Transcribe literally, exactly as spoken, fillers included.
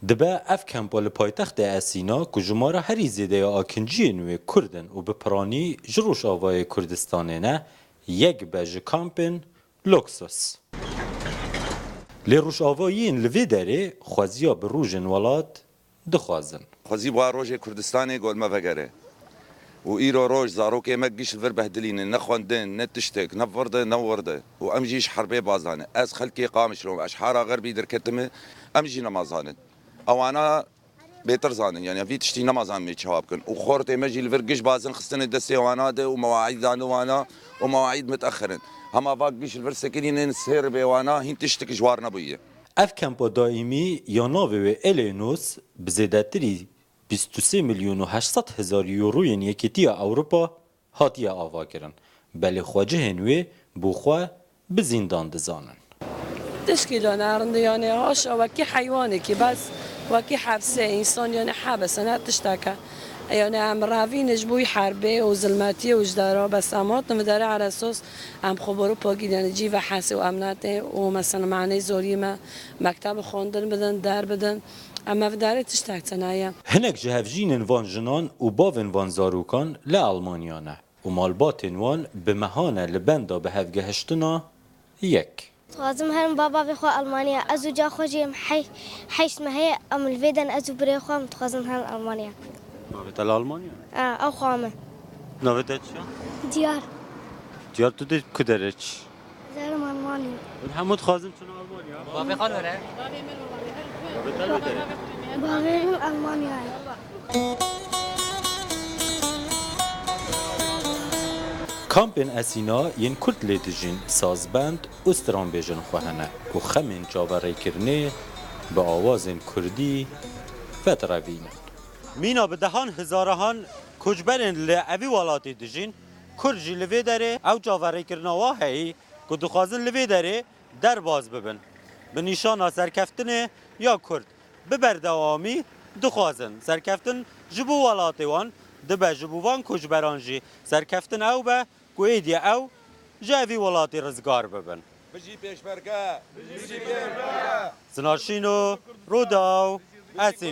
Dibe ev kempa li paytextê Esîna, ku jimara herî zêde ya akinciyên wê Kurd in û bi piranî ji Rojavayê Kurdistanê ne, yek be ji kampên Luxus. Lê Rojavayiyên li vê derê xweziya bi rojên welat dixwazin. Xwezî bûa rojê Kurdistanê gol me vegere. Û îro roj zarokê me giş li vir behdilîne, ne xwendin, ne tiştek, ne virde, ne wirde. Û em jî ji herbê bazane. Ez xelkê Qamişlo me, ez ji Hara Xerbî derketime, em jî nemazanin. Ewana bêtir zanin, yani vî tiştî nemazanin çawa bikin. Û xortê me jî li vir giş bazin xistine destê wana de û mewaîd dane wana û mewaîd mitexirin. Hema va giş li vir sekinînin sêr bê wana hîn tiştik ji war nebûye. Ev kempa daîmî ya navê wê Elenos bi zêdetirî bîst û sê milyon û heşt sed hezar euroyên Yekîtiya Ewropa hatiye avakirin. Belê xwecihên wê bo xwe bi zîndan dizanin. Tişkî dane rindiyane haşa wekî heywanekî bes wekî hefsê însan yani hebise ne tişteke. Yani em revîne ji bo herbê û zilmetiyê û ji dera bes em hatin vi dere Eresos em xwe boro pagî dene cî ve hesê û emnetê û mesela manê zorî me mekteb xwendin bidin, der bidin. Em ev darê tiştek tune ye. Hinek ji hevjînên van jinan û bavên van zarokan li Almanya ne û malbatên wan bi mehan e li benda bi hev gihiştina yek. Dixwazim herim baba vê xwe Almanya. Ez û ca xwe jî em hey-, heşt meh heye em li vê den ez û birê xwe em dixwazin herin Almanya. Navê te li Almanya? A, ew xwe min. Navê te çi ye? Diyar. Diyar, tu dê ku derê çi? Zerim Almanya. Hûn hemû dixwazin çin Almanya. Bavê xwe nere? Bavê min Almanya ye. Kampên Esîna yên Kurd lê dijîn, sazbend û stranbêjên xwe hene ku xemên çaverêkirinê bi awazên Kurdî vedirevînin. Mîna bi dehan hezarahan koçberên li evî welatê dijîn, Kurd jî li vê derê ew çaverêkirina wa heyî ku dixwazin li vê derê derbas bibin. Bi nîşana serkeftinê ya Kurd bi berdewamî dixwazin serkeftin ji bo welatê wan, dibe ji bo van koçberan jî serkeftin ew be ku êdî ew ji evî welatî rizgar bibin. Bijî pêşmerge! Bijî pêşmerge! Sinar Şîno, Rûdaw, Esîn.